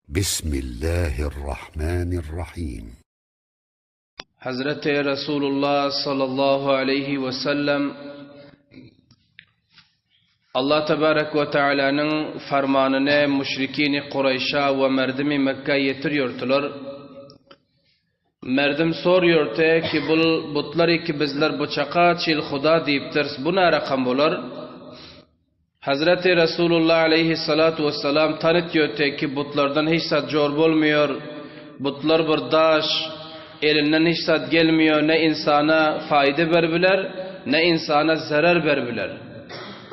Bismillahirrahmanirrahim. Hazreti Resulullah sallallahu aleyhi ve sellem Allah tebarek ve Teala'nın farmanını müşrikini Kureyş'a ve merdimi Mekke'ye yetiriyordular. Merdim soruyordu ki bul butlar ki bizler bu çaka çil huda deyiptirs bu ne rakam bolar? Hazreti Resulullah aleyhissalatu vesselam tanıtıyordu ki butlardan hiç zat jor bolmuyor. Butlar bir daş, elinden hiç zat gelmiyor. Ne insana fayda berbiler, ne insana zarar berbiler.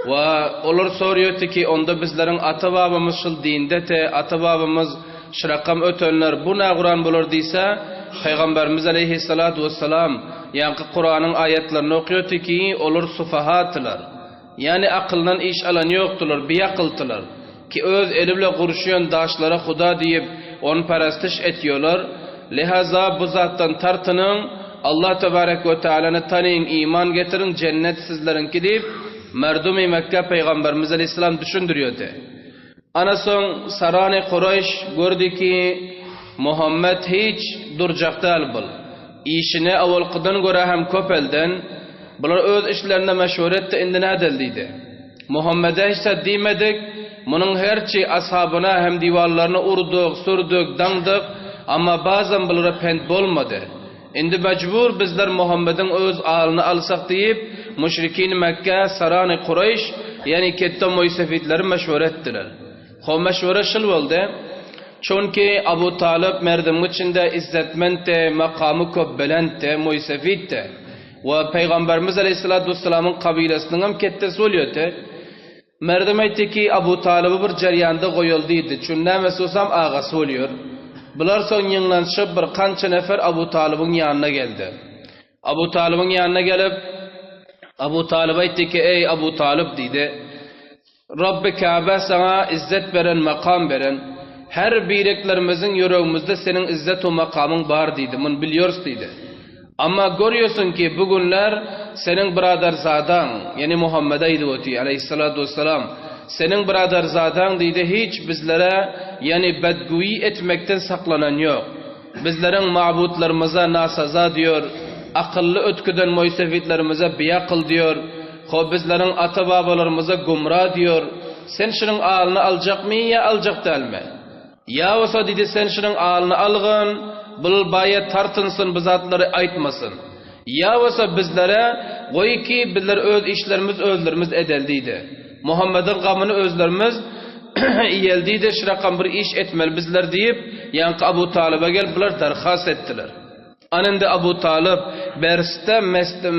Ve olar soruyordu ki onda bizlerin ata babamız şul dinde te, ata babamız şırakam ötenler bu ne Kur'an bulur deyse, Peygamberimiz aleyhissalatu vesselam yankı Kur'an'ın ayetlerini okuyordu ki olur sufahatılar. Ýagny akyldan iş alan ýokdular, biakyltylar, ki öz eli bile gurşuýan daşlara huda diýip, ony parastyş etýolar. Lihaza bu zatdan tartynyň, Allah tebarek we tealany tanyň, iman getiriň, jennet sizleriňki diýip, merdumy Mekge Pygamberimiz aleýhissalam düşündirýärdi. Ana soň sarany Kureýş gördi ki, Muhammet hiç durjak däl bul. Işini owalkydan görä hem köpelden, bular öz işlerinde meşhur etdi, indi nädeli diýdi. Muhammede hiç zat diýmedik, munuň herçi ashabyna hem diwarlaryna urdyk, sürdük, daňdyk, amma bazam bulara pent bolmady. Indi mejbur bizler Muhammediň öz alyny alsak diýip, müşrikin Mekge, sarany Kureýş, ýagny ketde moýsefitleri meşwere etdiler. Ho meşwere şul boldy, Çünki Abu Talyp merdimiň içinde izzetmentdi, makamy köp belentdi, moýsefitdi we Pygamberimiz aleýhissalatu wessalamyň kabylasynyňam ketdesi bolýardy. Merdem aýtdy ki, Abu Talyby bir jerýanda goýaly diýdi. Çün nämesi bolsam agasy bolýar. Bular soň ýygnanyşyp bir kança nefer Abu Talybyň ýanyna geldi. Abu Talybyň ýanyna gelip, Abu Talyba aýtdy ki, Eý, Abu Talyp diýdi. Rabby Käbe saňa izzet beren, makam beren. Her bireklerimiziň ýüregimizde seniň izzet we makamyň bar diýdi. Muny bilýoris diýdi. Amma görýärsiň ki, bu günler seniň byraderzadaň, ýagny Muhammede aýdyp otyr, aleýhissalatu wessalam, seniň byraderzadaň diýdi, hiç bizlere, ýagny bedgüýi etmekden saklanan ýok. Bizleriň mabutlarymyza nasaza diýor, akylly ötküden moýsefitlerimize biakyl diýor, ho bizleriň ata-babalarymyza gumra diýor. Sen şunuň alyny aljakmy ýa aljak dälmi? Ýa bolsa diýdi, sen şunuň alyny algyn, bul baýa tartynsyn, bu zatlary aýtmasyn. Ýa bolsa bizlere goý ki, bizler öz işlerimizi özlerimiz edeli diýdi. Muhammediň gamyny özlerimiz iýeli diýdi, şurakam bir iş etmeli bizler diýip, ýaňky Abu Talyba gelip bular darhast etdiler. Ana indi Abu Talyp bersde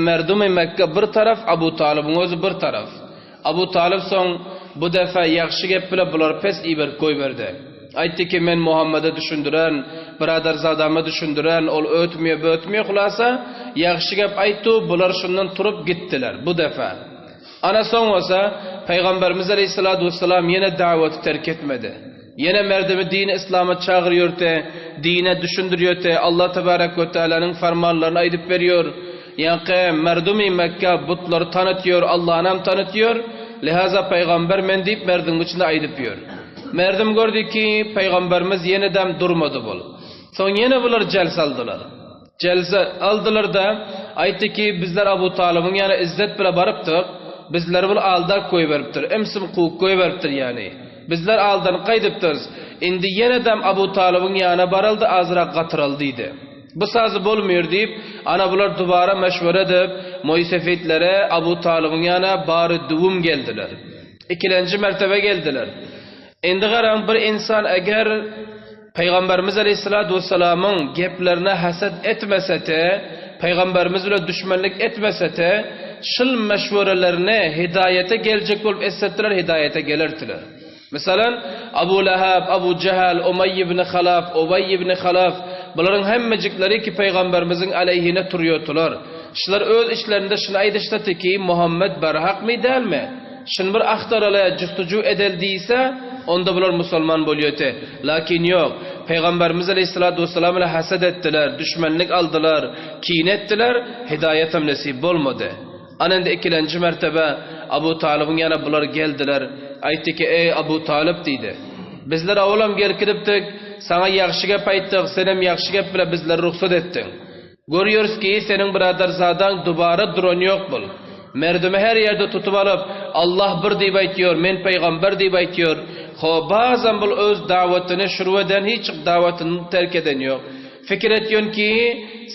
merdumy Mekge bir taraf, Abu Talybyň özi bir taraf. Abu Talyp soň bu defa ýagşy gep bile bulary pes iberip goýberdi. Aýtdy ki, men Muhammede düşündiren, byraderzadama düşündiren, ol ötmüýe bötmüýe hulasa, ýagşy gep aýtdy, bular şundan turup gitdiler, bu defa. Ana soň bolsa, Pygamberimiz aleýhissalatu wessalam ýene dawaty terk etmedi. Ýene merdimi dini yslama çagyrýordy, dine düşündirýordy, Allah tebarek we tealanyň farmanlaryny aýdyp berýor. Ýaňky merdumy Mekge butlary tanytýor, Allanam tanytýor. Lihaza pygamber men diýip merdiň içinde aýdyp ýör. Merdim gördi ki, pygamberimiz ýenedem durmady bol. Soň ýene bular jelse aldylar. Jelse aldylar-da, aýtdy ki, bizler Abu Talybyň ýanyna izzet bile barypdyk, bizleri bul aldap goýberipdir, ymsym kowup goýberipdir ýany. Bizler aldanyp gaýdypdyrys. Indi ýenedem Abu Talybyň ýanyna baryldy, azrak gatyraly diýdi. Bu sazy bolmyr diýip, ana bular dubara meşwere edip, moýsefetlere Abu Talybyň ýanyna bary düwüm geldiler. Ikilenji mertebe geldiler. Indi garaň, bir ynsan eger Pygamberimiz aleýhissalatu wessalamyň geplerine haset etmesete, Pygamberimiz bilen düşmenlik etmesete, şul meşwerelerini hidaýete geljek bolup etsetdiler, hidaýete gelerdiler. Meselem, Abu Lahab, Abu Jehal, Umaý ibn Halaf, Ubaý ibn Halaf, bularyň hemmejikleri ki Pygamberimiziň aleýhine turýardylar. Şular öz içlerinde şuny aýdyşsady ki, Muhammet barhakmy dälmi? Şuny bir agtaraly, justuju edeli diýse, onda bular musulman bolýardy. Lakin ýok. Pygamberimiz aleýhissalatu wessalam bilen haset etdiler, düşmenlik aldylar, kine etdiler, hidaýatam nesip bolmady. Ana indi ikilenji mertebe Abu Talybyň ýanyna bular geldiler. Aýtdy ki, Eý, Abu Talyp diýdi. Bizler owalam gelip gidipdik. saňa ýagşy gep aýtdyk, senem ýagşy gep bile bizleri rugsat etdiň. Görýäris ki, seniň byraderzadaň dubara duran ýok bul. Merdümi her ýerde tutup alyp, Allah bir diýip aýtýar, men pygamber diýip aýtýar. Ho, bazam bul öz dawatyny şuru eden hiç dawatyny terk eden ýok. Pikir etýän ki,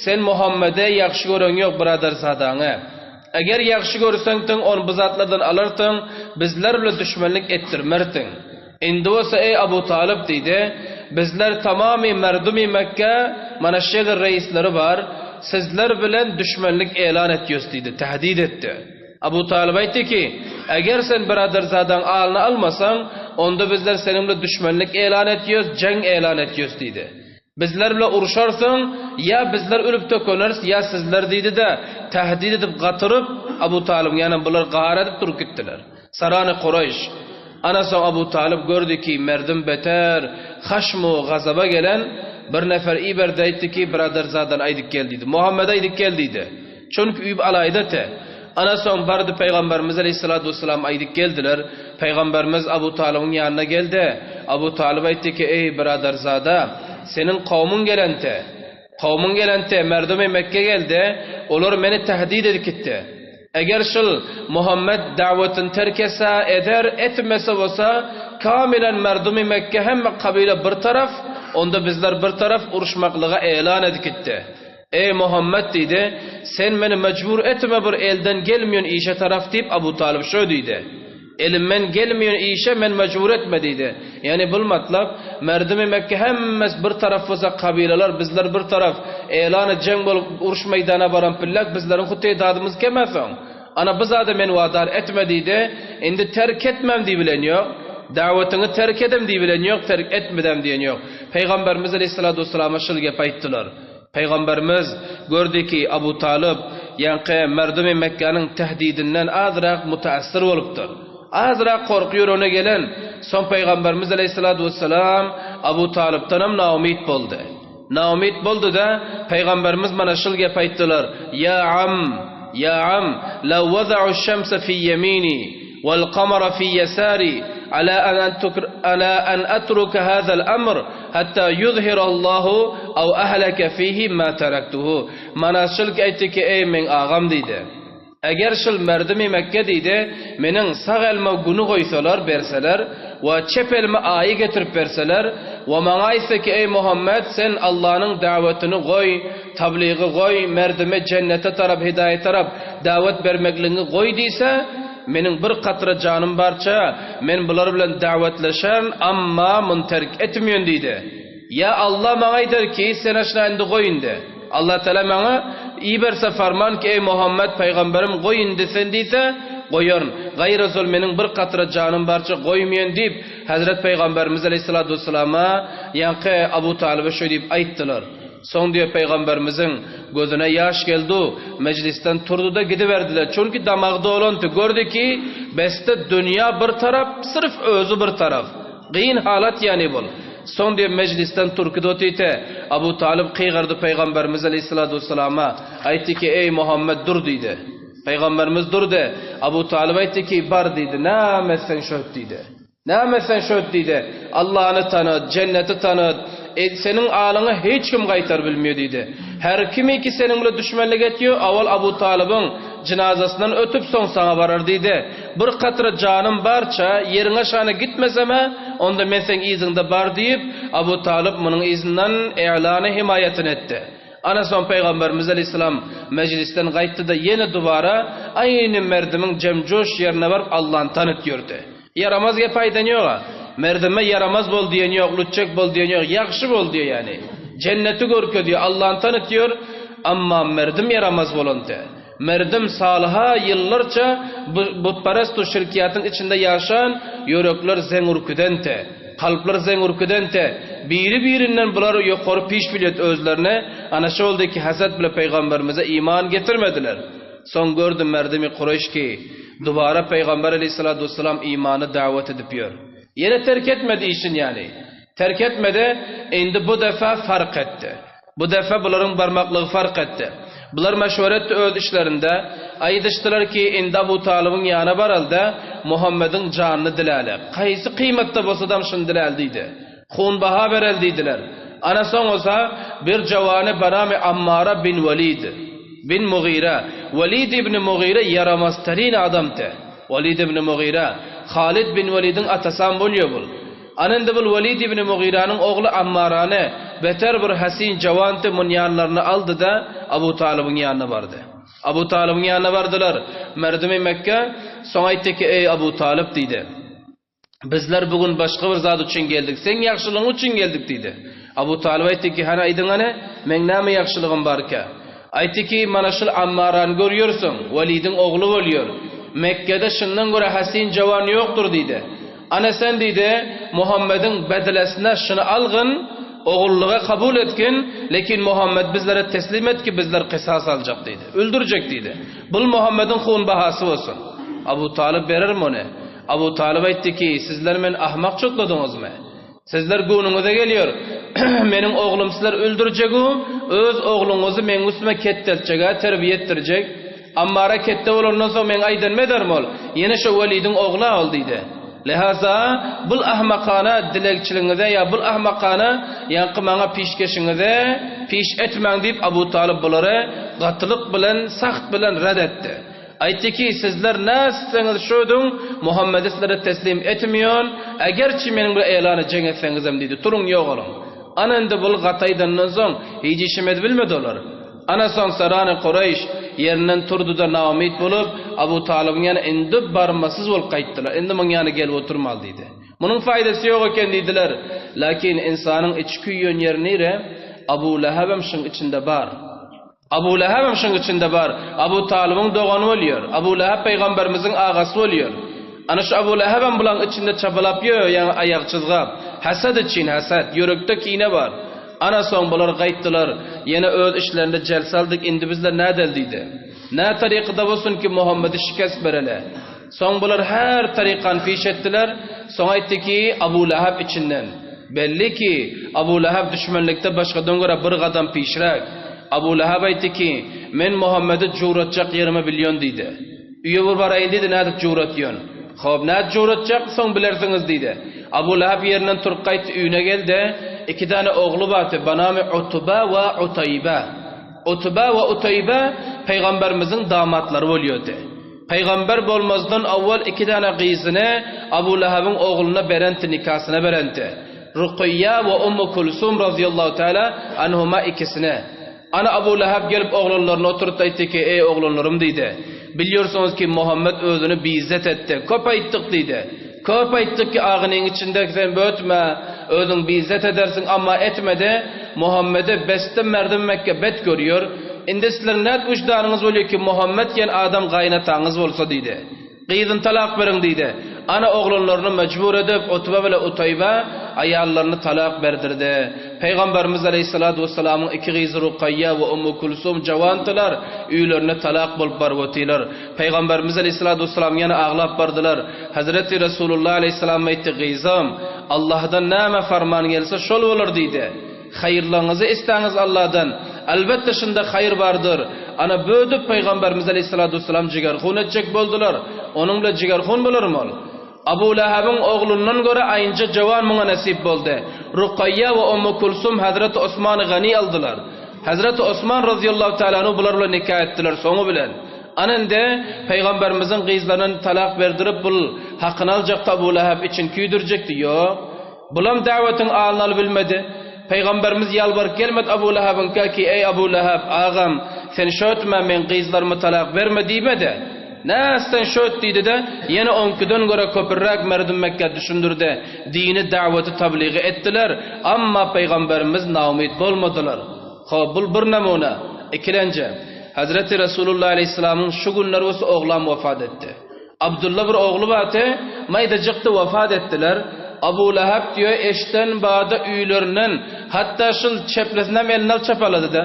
sen Muhammede ýagşy gören ýok byraderzadaňy. Eger ýagşy görseňtiň, ony bu zatlardan alartyň, bizler bile düşmenlik etdirmertiň. Indi bolsa, eý, Abu Talyp, diýdi, bizler tamamy merdumy Mekge, mana şeýle reisleri bar, sizler bilen düşmenlik elan etýäs diýdi, tehdit etdi. Abu Talyp aýtdy ki, Eger sen byraderzadaň alyny almasaň, onda bizler seniň bilen düşmenlik elan etýäs, jeň elan etýäs diýdi. Bizler bile urşarsyň, ýa bizler ölüp tökeneris, ýa sizler diýdi-de, tehdit edip gatyryp, Abu Talybyň ýanyna bular gahar edip durup gitdiler. Sarany Kuraýyş. Ana soň Abu Talyp gördi ki, merdim beter haşm-u gazaba gelen, bir nefer iberdi aýtdy ki, byraderzadan aýdyp gel diýdi. Muhammede aýdyp gel diýdi. Çünki üýüp alaýda-te. Ana soň bardy Pygamberimiz aleýhissalatu wessalam aýdyp geldiler. Pygamberimiz Abu Talybyň ýanyna geldi. Abu Talyp aýtdy ki, Eý, byraderzada, seniň kowmuň gelente. Kowmuň gelente, merdumi Mekge geldi, olar meni tehdit edip gitdi. Eger şul Muhammet dawatyny terk etse, eder, etmese bolsa, kamilen merdumi Mekge hemme kabile bir taraf, onda bizler bir taraf uruşmaklyga elan edip gitdi. Eý, Muhammet diýdi, sen meni mejbur etme bir elden gelmeýän işe tarap diýip Abu Talyp şo diýdi. Elimden gelmeýän işe men mejbur etme diýdi. Ýagny bul matlap, merdimi Mekge hemmesi bir tarap bolsa kabylalar bizler bir tarap, elany jeň bolup uruş meýdana baran pillek bizleriň huteý dadymyz keme soň. Ana bu zada men wadar etme diýdi. Indi terk etmem diýibilen ýok. Dawatyňy terk edem diýibilen ýok, terk etmedem diýen ýok. Pygamberimiz aleýhissalatu wessalama şul gep aýtdylar. Pygamberimiz gördi ki, Abu Talyp, ýaňky merdumi Mekgäniň tehdidinden azrak mutaessir bolupdyr. Azrak gorky ýüregine gelen soň Pygamberimiz aleýhissalatu wessalam Abu Talypdanam naumyt boldy. Naumyt boldy-da, Pygamberimiz mana şul gepi aýtdylar, Ýa am, ýa am, law waza'u şemse fi ýemini, wal kamara fi ýesari, ala an ala an atruka hazal amr, Hatta ýuzhirallahu aw ahlaka fihi ma teraktuhu. Mana şylk aýtdy ki, eý meň agam diýdi. Eger şyl merdimi Mekge diýdi, meniň sag elime güni goýsalar, berseler, we çep elime aýy getirip berseler, we maňa aýtsa ki, eý Muhammet, sen Allanyň dawetini goý, tablygy goý, merdimi jennete tarap, hidaýa tarap dawet bermekligiňi goý diýse, Meniň bir katra janym barça, men bular bilen dawetleşerin, amma muny terk etmeýin diýdi. Ýa Alla maňa aýdar ki, sen aşna indi goý indi. Allatagala maňa iberse farman ki, eý Muhammet pygamberim goý indi sen diýse, goýaryn. Gaýra zol meniň bir katra janym barça goýmaýyn diýip, Hezret pygamberimiz aleýhissalatu wessalama ýaňky Abu Talyba şeý diýip aýtdylar. Soň diýe pygamberimiziň gözüne ýaş geldu, mejlisden turdy-da gidiberdiler. Çünki damagy dolandy. Gördi ki, beste dünýä bir tarap, syrf özi bir taraf. Gyn halat ýany bul. Soň diýe mejlisden turkide otite. Abu Talyp kygyrdy pygamberimiz aleýhissalatu wessalama, aýtdy ki, eý Muhammet dur diýdi. Pygamberimiz durdy. Abu Talyp aýtdy ki, bar diýdi, näme etseň şöt diýdi. Näme sen şöt diýdi. Allany tanat, jenneti tanat. E, seniň alyňy hiç kim gaýtar bilmiýo diýdi. Her kimiki seniň bile düşmenlik etýo, awal Abu Talybyň jynazasyndan ötüp soň saňa barar diýdi. Bir katra janym barça, ýeriň aşagyna gitmesem-ä, onda men seň yzyňda bar diýip, Abu Talyp munuň yzyndan e'lany himaýatyny etdi. Ana soň Pygamberimiz aleýhissalam mejlisden gaýtdy-da ýene dubara aýny merdimiň jem-joş ýerine baryp Allany tanyt ýördi. Ýaramaz gep aýdan ýoga. Merdime ýaramaz bol diýen ýok, lütjek bol diýen ýok, ýagşy bol diýýär ýani. Jenneti görkezýär, Allany tanytýar, amma merdim ýaramaz bolanda. Merdim salyha ýyllarça bu butparestu şirkiýatyň içinde ýaşan ýürekler zeňürküdente, kalplar zeňürküdente, biri-birinden bular ýokary piş bilýet özlerine, ana şoldy ki haset bile pygamberimize iman getirmediler. Soň gördi merdimi Kureýş ki, dubara Pygamber aleýhissalatu wessalam imana dawet edip ýör. Ýene terk etmedi işini ýany. Terk etmedi, indi bu defa fark etdi. Bu defa bularyň barmaklygy fark etdi. Bular meşwere etdi öz işlerinde, aýdyşdylar ki, indi Abu Talybyň ýanyna baralda, Muhammediň janyny diläli. Kaýsy kyýmatda bolsadam şuny diläli diýdi. Hunbaha bereli diýdiler. Ana soň bolsa bir jawany banamy Ammara bin Welid bin Mugyra. Welid ibn Mugyra ýaramaz terin adamdy. Welid ibn Mugyra, Halid bin Welidiň atasam bolýa bul. Ana indi bul Welid ibn Mugyranyň ogly Ammarany beter bir hasin jawandy mun ýanlaryna aldy-da Abu Talybyň ýanyna bardy. Abu Talybyň ýanyna bardylar. Merdimi Mekge soň aýtdy ki, Eý Abu Talyp diýdi. Bizler bu gün başga bir zat üçin geldik. Seň ýagşylygyň üçin geldik diýdi. Abu Talyp aýtdy ki, Hany aýdyň hany, meň näme ýagşylygym barka? Aýtdy ki, Mana şul Ammarany görýärsiň, Welidiň ogly bolýar. Mekgede şundan görä hasin jawan ýokdur diýdi. Ana sen diýdi, Muhammediň bedlesine şuny algyn, ogullyga kabul etgin, lekin Muhammet bizlere teslim et ki, bizler kysas aljak diýdi. Öldürjek diýdi. Bul Muhammediň hun bahasy bolsun. Abu Talyp berermi ony? Abu Talyp aýtdy ki, Sizler meni ahmak çotladyňyzmy? Sizler göwnüňize gelýär. Meniň oglum sizler öldürjegu, öz ogluňyzy meň üstüme ketdeltjeg-ä, terbiýe etdirjek. Ammara ketde bolandan soň meň aýdanymy edermi ol? Ýene şo Welidiň ogly-a ol diýdi. Lehaza, bul ahmakana dilegçiligiňize ýa bul ahmakana ýaňky maňa pişkeşiňize piş etmäň diýip Abu Talyp bulary gatylyk bilen, saht bilen red etdi. Aýtdy ki, Sizler nätseňiz şödüň, Muhammedi sizlere teslim etmeýän, egerçi meniň bilen elany jeň etseňizem diýdi, turuň ýogalyň. Ana indi bul gaty aýdandan soň, hiç işem edibilmedi olar. Ana soň Sarany Kureýş ýerinden turdy-da naumyt bolup, Abu Talybyň ýanyna indi barmasyz bolup gaýtdylar, indi muň ýanyna gelip oturmaly diýdi. Munuň faýdasy ýok eken diýdiler. Lakin ynsanyň içi küýen ýeri nire? Abu Lehebem şuň içinde bar. Abu Lehebem şuň içinde bar. Abu Talybyň dogany bolýar. Abu Leheb pygamberimiziň agasy bolýar. Ana şu Abu Lehebem bulaň içinde çapalap ýör, ýaňy aýagy çyzgap. Hesed üçin hesed, ýürekde kine bar. Ana soň bular gaýtdylar, ýene öz işlerinde jel saldyk, indi bizler nädeli diýdi. Nä tarykyda bolsun ki Muhammedi şikest bereli. Soň bular her tarykany fiş etdiler. Soň aýtdy ki, Abu Leheb içinden. Belli ki, Abu Leheb düşmenlikde başgadan görä bir gadam pişräk. Abu Leheb aýtdy ki, Men Muhammedi juwratjak ýerimi bilýän diýdi. Öýe bir baraýyn diýdi, nädip juwratýan? Hop, nädip juwratjak, soň bilersiňiz diýdi. Abu Leheb ýerinden turup gaýtdy, öýüne geldi. Iki däne ogly bardy, banamy Utba we Utaýba. Utba we Utaýba pygamberimiziň damatlary bolýardy. Pygamber bolmazdan owwal iki däne gyzyny Abu Lehebiň ogluna berenti, nikasyna berenti. Rukyýa we Ummu Kulsum razyýallahu teala anhuma ikisine. Ana Abu Leheb gelip oglanlaryny oturtdy aýtdy ki, Eý oglanlarym diýdi. Bilýorsuňyz ki Muhammet özüni biizzet etdi. Köp aýtdyk diýdi. Köp aýtdyk ki agynyň içinde sen bötme, özüň biizzet edersiň amma etmedi. Muhammedi besde merdim Mekge bet görýär. Indi sizleriň nädip wyždanyňyz bolýar ki Muhammet diýen adam gaýynataňyz bolsa diýdi. Gyzyny talak beriň diýdi. Ana oglanlaryny mejbur edip Utba bile Utaýba aýallaryny talak berdirdi. Pygamberimiz aleýhissalatu wessalamyň iki gyzy Rukaýýa we Ummu Kulsum jawandylar, öýlerine talak bolup baryp otylar. Pygamberimiz aleýhissalatu wessalam ýene aglap bardylar. Hezreti Resulullah aleýhissalam aýtdy, Gyzym, Allahdan näme farman gelse şol bolar diýdi. Haýyrlaryňyzy isläňiz Allahdan, elbetde şunda haýyr bardyr. Ana bödüp Pygamberimiz aleýhissalatu wessalam jigerhun etjek boldular. Onuň bilen jigerhun bolarmy ol? Abu Lehebiň oglundan görä aýynja jawan muňa nesip boldy. Rukaýýa we Ummu Kulsum Hezreti Osmany gani aldylar. Hezreti Osman razyýallahu taala anhu bular bilen nika etdiler soňy bilen. Ana indi Pygamberimiziň gyzlaryny talak berdirip bul hakyny aljakdy Abu Leheb için küýdürjekdi. Ýok. Bulam dawetiň alyny alybilmedi. Pygamberimiz ýalbaryp gelmedi Abu Lehebiňkä ki, Eý Abu Leheb, agam, sen şötme, meň gyzlarymy talak berme diýmedi. Nätseň şöt diýdi-de, ýene oňküden görä köpürräk merdum Mekgä düşündirdi, dini daweti tablygy etdiler, amma Pygamberimiz naumyt bolmadylar. Hop, bul bir namuna. Ikilenji, Hezreti Resulullah aleýhissalamyň şu günler bolsa oglam wefat etdi. Abdylla bir ogly bardy, maýdajykdy wefat etdiler. Abu Leheb diýýär, eşden bada öýlerinden, hatda şul çeplesinem eline alyp çapalady-da.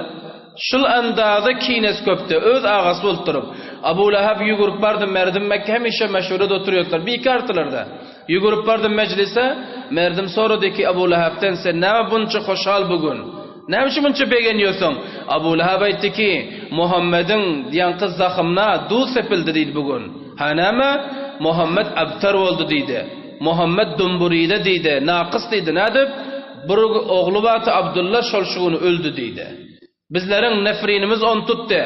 Şul andaza kinesi köpdi, öz agasy bolup durup. Abu Leheb ýügürip bardy, merdim Mekge hemişe meşweret oturýardylar, bikardylar-da. Ýügürip bardy mejlise, merdim sorady ki Abu Lehebden, sen näme bunça hoşal bu gün? Näme üçin munça begenýärsiň? Abu Leheb aýtdy ki, Muhammediň ýaňky zahymyna duz sepildi diýdi bu gün. Hä näme? Muhammet abtar boldy diýdi. Muhammet dumburyda diýdi, nakys diýdi. Nädip? bir ogly bardy Abdylla şol şu gün öldi diýdi. Bizleriň nefrinimiz ony tutdy.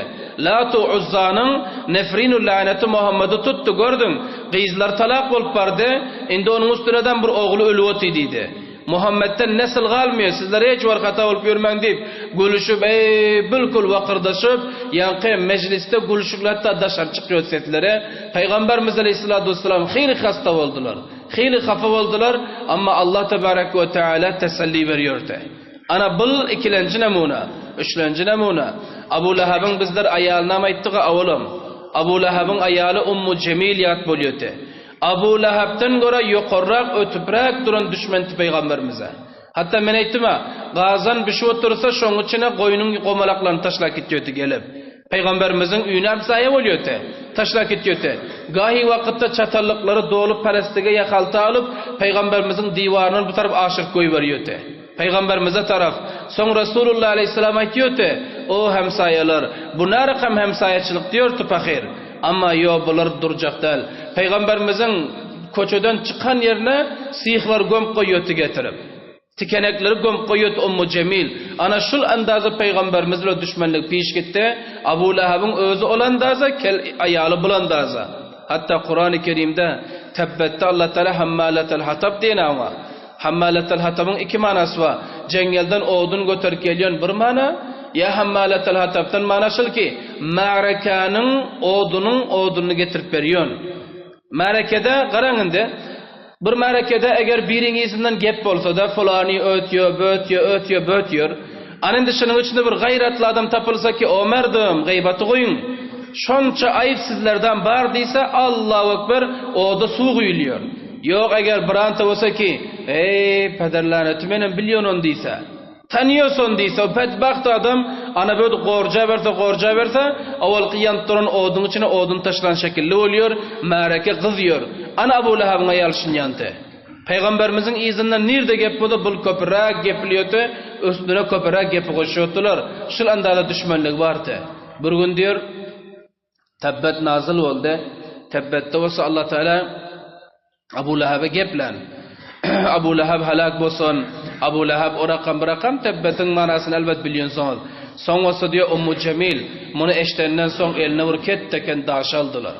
Latu Uzzanyň nefrinu läneti Muhammedi tutdy, gördüň, gyzlar talak bolup bardy, indi onuň üstünedem bir ogly ölüp oty diýdi. Muhammetden nesil galmýar, sizler hiç bir hata bolup ýörmäň diýip, gülüşip, eý, bilkul wakyrdaşyp, ýaňky mejlisde gülüşikli hatda daşary çykýardy sesleri. Pygamberimiz aleýhissalatu wessalam hili hasta boldular. Hili hapa boldular, amma Allah tebarek we teala teselli berýärdi. Ana bul ikilenji nemuna. Üçlenji nemuna. Abu Lahabyň bizler aýalynam aýtdyga awalam. Abu Lahabyň aýaly Ummu Jemil ýat bolýardy. Abu Lahabdan görä ýokarrak ötüpräk duran düşmenti pygamberimize. Hatda men aýtdym-a, gazan bişip otursa şoň içine goýnuň gomalaklaryny taşlap gitýärdi gelip. Pygamberimiziň öýüne hemsaýa bolýardy. Taşlap gitýärdi. Gahy wakytda çatallyklary dolup perestige ýa halta alyp, Pygamberimiziň diwaryndan bu tarap aşyryp goýberýärdi. Pygamberimize tarap. Soň Resulullah aleýhissalam aýtýardy, O hemsaýalar, bu närakam hemsaýaçylyk diýerdi pahyr. Amma ýo bular durjak däl. Pygamberimiziň köçeden çykan ýerine syhlar gömüp goýýardy getirip. Tikenekleri gömüp goýýardy Ummu Jemil. Ana şul andaza Pygamberimiz bilen düşmenlik piş gitdi. Abu Lahabyň özi ol andaza, kel aýaly bul andaza. Hatda Kurany Kerimde Tebbetde Allah Taala hammalatel hatab diýen oňa. Hammalatel hatabyň iki manasy bar. Jeňňelden odun göterip gelýän bir mana, ýa hammalatel hatabdan mana şul ki, märekäniň odunyň odunyny getirip berýän. Märekede, garaň indi, bir märekede eger biriň yzyndan gep bolsa-da, pylany ötýär, bötýär, ötýär, bötýär. Ana indi şunuň içinde bir gaýratly adam tapylsa ki, o merdum, gybaty goýuň. Şonça aýyp sizlerden bar diýse, Allahu ekber, oda suw guýulýar. Ýok, eger biranta bolsa ki, Eý, peder läneti, menem bilýän ony diýse. Tanýosan diýse, o betbagt adam ana bödi gorja berse, gorja berse, owalky ýanyp duran oduň içine odun taşlan şekilli bolýar, märeke gyzýar. Ana Abu Lahabyň aýaly şunýanty. Pygamberimiziň yzyndan nirde gep bolsa bul köpüräk geplýärdi, üstüne köpüräk gepi goşýardylar. Şul andaza düşmenligi bardy. Bir gün diýer, Tebbet nazyl boldy. Tebbetde bolsa Allah Teala Abu Lahaba geplän. Abu Lahab halak bolsun. Abu Lahab o rakam bu rakam Tebbetiň manasyny elbet bilýänsiňiz. Soň bolsa diýýär Ummu Jemil muny eşidenden soň eline bir ketdeken daş aldylar.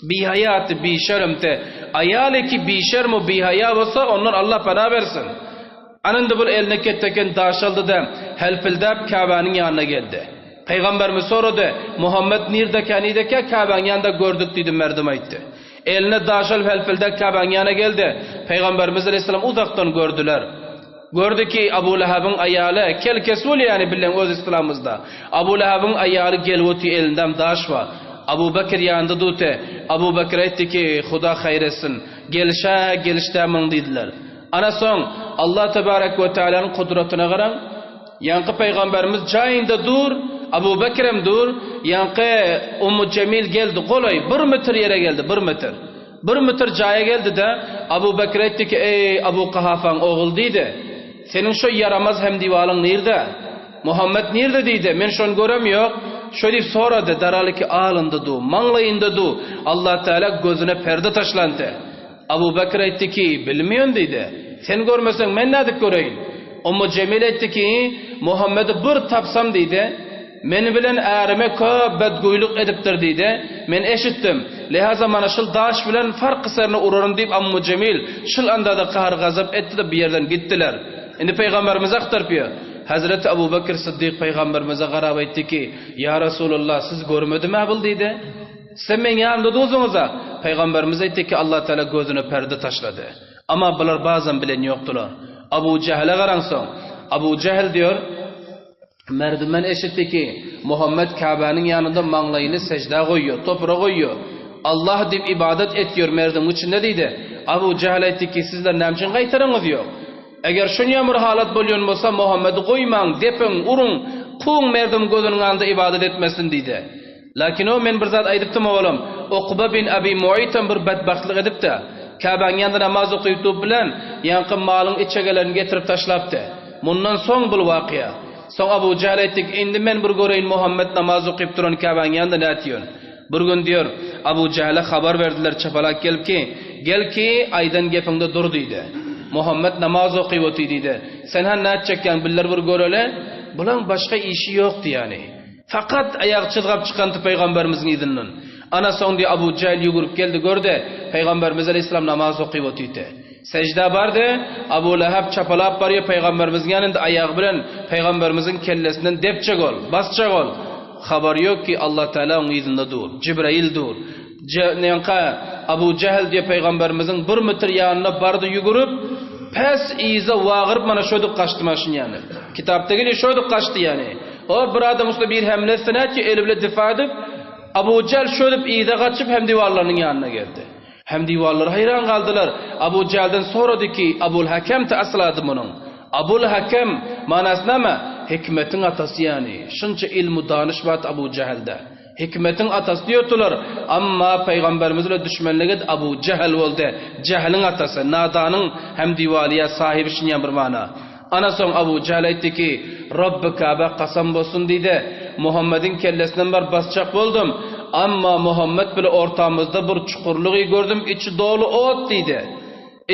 Bihaýaty, bişermti. Aýaly ki bişerm u bihaýa bolsa ondan Allah pena bersin. Ana indi bul eline ketdeken daş aldy-da, helpildäp Käbäniň ýanyna geldi. Pygamberimiz sorady, Muhammet nirdekä, nidekä, Käbäň ýanynda gördük diýdi, merdum aýtdy. Eline daş alyp helpildäp Käbäň ýanyna geldi. Pygamberimiz aleýhissalam uzakdan gördüler. Gördi ki, Abu Lahabyň aýaly, kel kesul ýany bilen öz yslamymyzda. Abu Lahabyň aýaly gelip otyr, elindem daş bar. Abu Bekir ýanynda durdy. Abu Bekir aýtdy ki, Huda haýyr etsin. Gelişä, gelişdä munuň diýdiler. Ana soň, Allah tebarek we tealanyň kudratyna garaň, ýaňky pygamberimiz jaýynda dur, Abu Bekirem dur, ýaňky Ummu Jemil geldi, golaý, bir metr ýere geldi, bir metr. Bir metr jaýa geldi-de, Abu Bekir aýtdy ki, Eý, Abu Kahafaň ogly diýdi, seniň şo ýaramaz hemdiwalyň nirde? Muhammet nirde diýdi, men şony görem ýok. Şo diýip sorady, daraly ki alynda du, maňlaýynda du, Allah Teala gözüne perde taşlandy. Abu Bekr aýtdy ki, Bilmeýän diýdi. Sen görmeseň, men nädip göreýin? Ummu Jemil aýtdy ki, Muhammedi bir tapsam diýdi, men bilen ärime köp bedgüýlük edipdir diýdi. Men eşitdim. Lihaza mana şul daş bilen farky serine uraryn diýip Ummu Jemil şul andada gahar-gazap etdi-de bu ýerden gitdiler. Indi Pygamberimize aktaryp ýör. Hezreti Abu Bekr Syddyk Pygamberimize garap aýtdy ki, Ýa Resulallah, siz görmedimä bul diýdi. Sizem meň ýanymda dursuňyz-a. Pygamberimiz aýtdy ki, Allah Teala gözüne perde taşlady. Amma bular bazam bilen ýokdular. Abu Jähle garaňsoň, Abu Jähl diýer, Merdimen eşitdi ki, Muhammet Käbäniň ýanynda maňlaýyny seždä goýýar, topraga goýýar. Allah diýip ybadat etýär merdiň içinde diýdi. Abu Jähl aýtdy ki, sizler näme üçin gaýtaraňyz ýok? Eger şunýa bir halat bolýan bolsa, Muhammedi goýmaň, depiň, uruň, kowuň merdiň gözüniň alnynda ybadat etmesin diýdi. Lakin o men bir zat aýdypdym owalam, Ukba bin Abi Mu'ytam bir betbagtlyk edipdi. Käbäň ýanynda namaz okyp durup bilen, ýaňky malyň içegelerini getirip taşlapdy. Mundan soň bul wakyýa. Soň Abu Jähl aýtdy ki, indi men bir göreýin Muhammet namaz okyp duran Käbäň ýanynda nätýön. Bir gün diýer, Abu Jähle habar berdiler çapalak gelip ki, gel ki, aýdan gepiňde dur diýdi. Muhammet namaz okyp otyr diýdi. Sen han nätjek ýaň biller bir göreli. Bulaň başga işi ýokdy ýany. Fakat aýagy çyzgap çykandy pygamberimiziň yzyndan. Ana soň diýe Abu Jähl ýügürip geldi görde, pygamberimiz aleýhissalam namaz okyp otydy. Seždä bardy, Abu Lahab çapalap barýar pygamberimiziň ýanynda aýagy bilen pygamberimiziň kellesinden depjek ol, basjak ol. Habary ýok ki Allah Teala oň yzynda dur. Jibrail dur. Ýaňka Abu Jähl diýe pygamberimiziň bir metr ýanyna bardy ýügürip, pes yza wagyryp mana şödüp gaçdy maşyn ýany. Kitapda gelýär şödüp gaçdy ýany. O bir adam üstüne bir hemle etse nätýär eli bile difa edip, Abu Jähl şödüp yza gaçyp hem diwarlarynyň ýanyna geldi. Hem diwarlar haýran galdylar. Abu Jählden sorady ki, Abul Hakem te asl ady munuň. Abul Hakem manasy näme? Hikmetiň atasy ýany. Şunça ilmu danyş bar Abu Jählde. Hikmetiň atasy diýerdiler. Amma pygamberimiz bilen düşmenlik edip Abu Jähl boldy. Jähliň atasy, nadanyň hem diwaliýa sahibi şinýän bir mana. Ana soň Abu Jähl aýtdy ki, Robby Käbä kasam bolsun diýdi, Muhammediň kellesinden bir basjak boldum. Amma Muhammet bile ortamyzda bir çukurlygy gördüm, içi doly ot diýdi.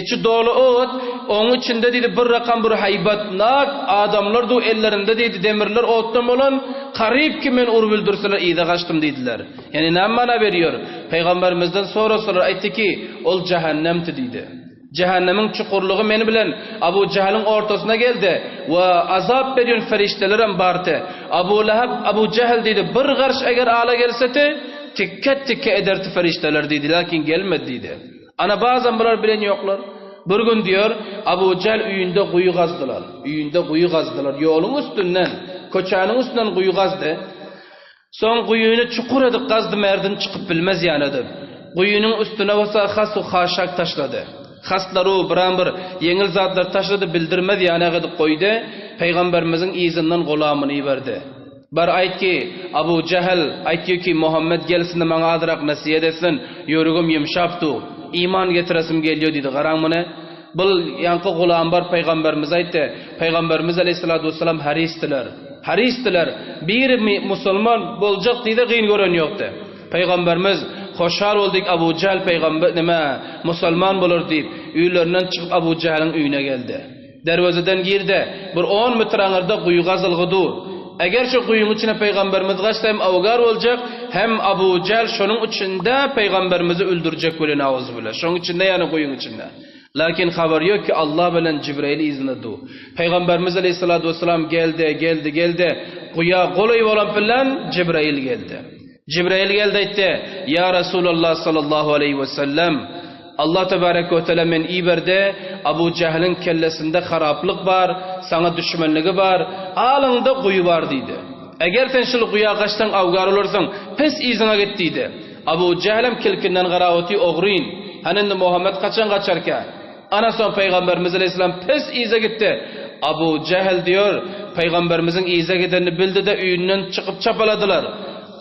Içi doly ot, oň içinde diýdi bir rakam bir haýbatnak adamlar du ellerinde diýdi demirler otdan bolan, garyp ki meni urup öldürseler yza gaçdym diýdiler. Ýani näme mana berýär? Pygamberimizden sorasalar aýtdy ki, ol jähennemdi diýdi. Jähennemiň çukurlygy meni bilen Abu Jähliň ortasyna geldi we azap berýän ferişdelerem bardy. Abu Lahab Abu Jähl diýdi, bir garş eger ala gelseti, tikge-tikge ederdi ferişdeler diýdi, lakin gelmedi diýdi. Ana bazan bular bilen ýoklar. Bir gün diýer, Abu Jähl öýünde guýy gazdylar. Öýünde guýy gazdylar. Ýoluň üstünden, köçäniň üstünden guýy gazdy. Soň guýyny çukur edip gazdy merdin çykyp bilmez ýaly edip. Guýynyň üstüne bolsa has-u haşak taşlady. Haslaru biram bir ýeňil zatlar taşlady bildirmez ýanak edip goýdy. Pygamberimiziň yzyndan gulamyny iberdi. Bar aýt ki, Abu Jähl aýtýa ki, Muhammet gelsin-de maňa azrak nesihet etsin, ýüregim ýumşap dur, iman getiresim gelýär diýdi. Garaň muny. Bul ýaňky gulam bar pygamberimize aýtdy. Pygamberimiz aleýhissalatu wessalam harisdiler. Harisdiler. Biri musulman boljak diýse gyn gören ýokdy. Pygamberimiz hoşal boldy Abu Jähl pygamber nime musulman bolar diýip, öýlerinden çykyp Abu Jähliň öýüne geldi. Derwezeden girdi. Bir on metr aňyrda guýy gazylgy dur. Eger şu guýyň içine pygamberimiz gaçsa hem awgar boljak, hem Abu Jähl şonuň içinde pygamberimizi öldürjek welin auzubillah. Şonuň içinde ýagny guýyň içinde. Lakin habar ýok ki Allah bilen Jibrail yzynda dur. Pygamberimiz aleyhissalatu vesselam geldi, geldi, geldi. Guýa golaý bolan bilen Jibrail geldi. Jibrail geldi aýtdy, Ýa Resulallah sallallahu aleýhi we sellem, Allah tebarek we teala meni iberdi, Abu Jähliň kellesinde haraplyk bar, saňa düşmenligi bar, alyňda guýy bar diýdi. Eger sen şul guýa gaçsaň awgar bolarsyň, pes yzyňa git diýdi. Abu Jählem kilkinden garap otyr, ogryn, hany indi Muhammet kaçan gaçarka? Ana soň Pygamberimiz aleýhissalam pes yza gitdi. Abu Jähl diýor, Pygamberimiziň yza gidenini bildi-de öýünden çykyp çapaladylar.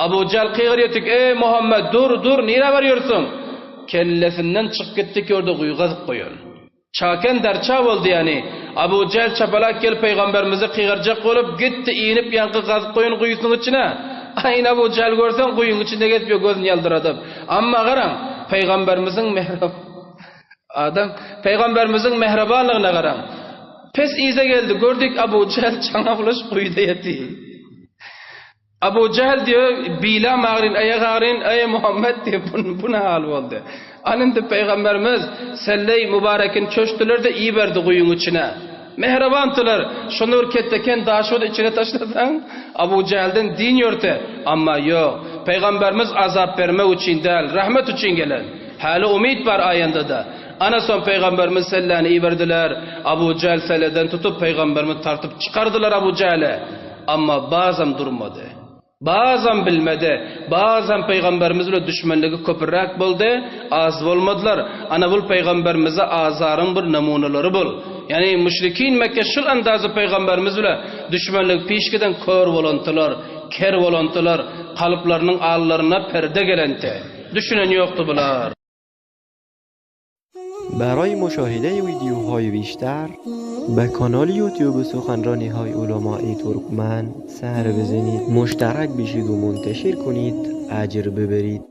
Abu Jähl gygyrýardy, Eý, Muhammet, dur, dur, nirä barýarsyň? Kellesinden çykyp gitdi ki, orda guýy gazyp goýan. Çaken darça boldy ýany. Abu Jähl çapalap gelip Pygamberimizi gygyrjak bolup, gitdi, inip ýaňky gazyp goýan guýusynyň içine. Aýna Abu Jähl görseň guýyň içinde gezip ýör gözüni ýaldyradyp. Amma garaň, Pygamberimiziň mährem Adam, Pygamberimiziň mähribanlygyna garaň. Pes yza geldi, gördük Abu Jähl çaňa bulaşyp guýuda ýaty. Abu Jähl diýýär, Bilam agryn, aýak agryn, eý Muhammet diýip, bu, bu ne hal boldy? An indi Pygamberimiz selleý mübarekini çöşdüler-de iberdi guýyň içine. Mähribandylar, şonda bir ketdeken daşy içine taşlasaň, Abu Jählden din ýörte. Amma ýok, Pygamberimiz azap bermek üçin däl, rahmet üçin gelen. Häli umyt bar aýanda-da. Ana soň Pygamberimiz selläni iberdiler. Abu Jähl selleden tutup Pygamberimizi tartyp çykardylar Abu Jähle. Amma bazam durmady. Bazam bilmedi. Bazam Pygamberimiz bilen düşmenligi köpüräk boldy. Az bolmadylar. Ana bul Pygamberimize azaryň bir namunalary bul. Ýagny müşrikin Mekke şul andazy Pygamberimiz bilen düşmenligi pişgiden kör bolantylar, ker bolantylar, kalplarynyň allaryna perde gelenti. Düşünen ýokdy bular. برای مشاهده ویدیوهای بیشتر به کانال یوتیوب سخنرانی های علمای ترکمن سر بزنید مشترک بشید و منتشر کنید اجر ببرید.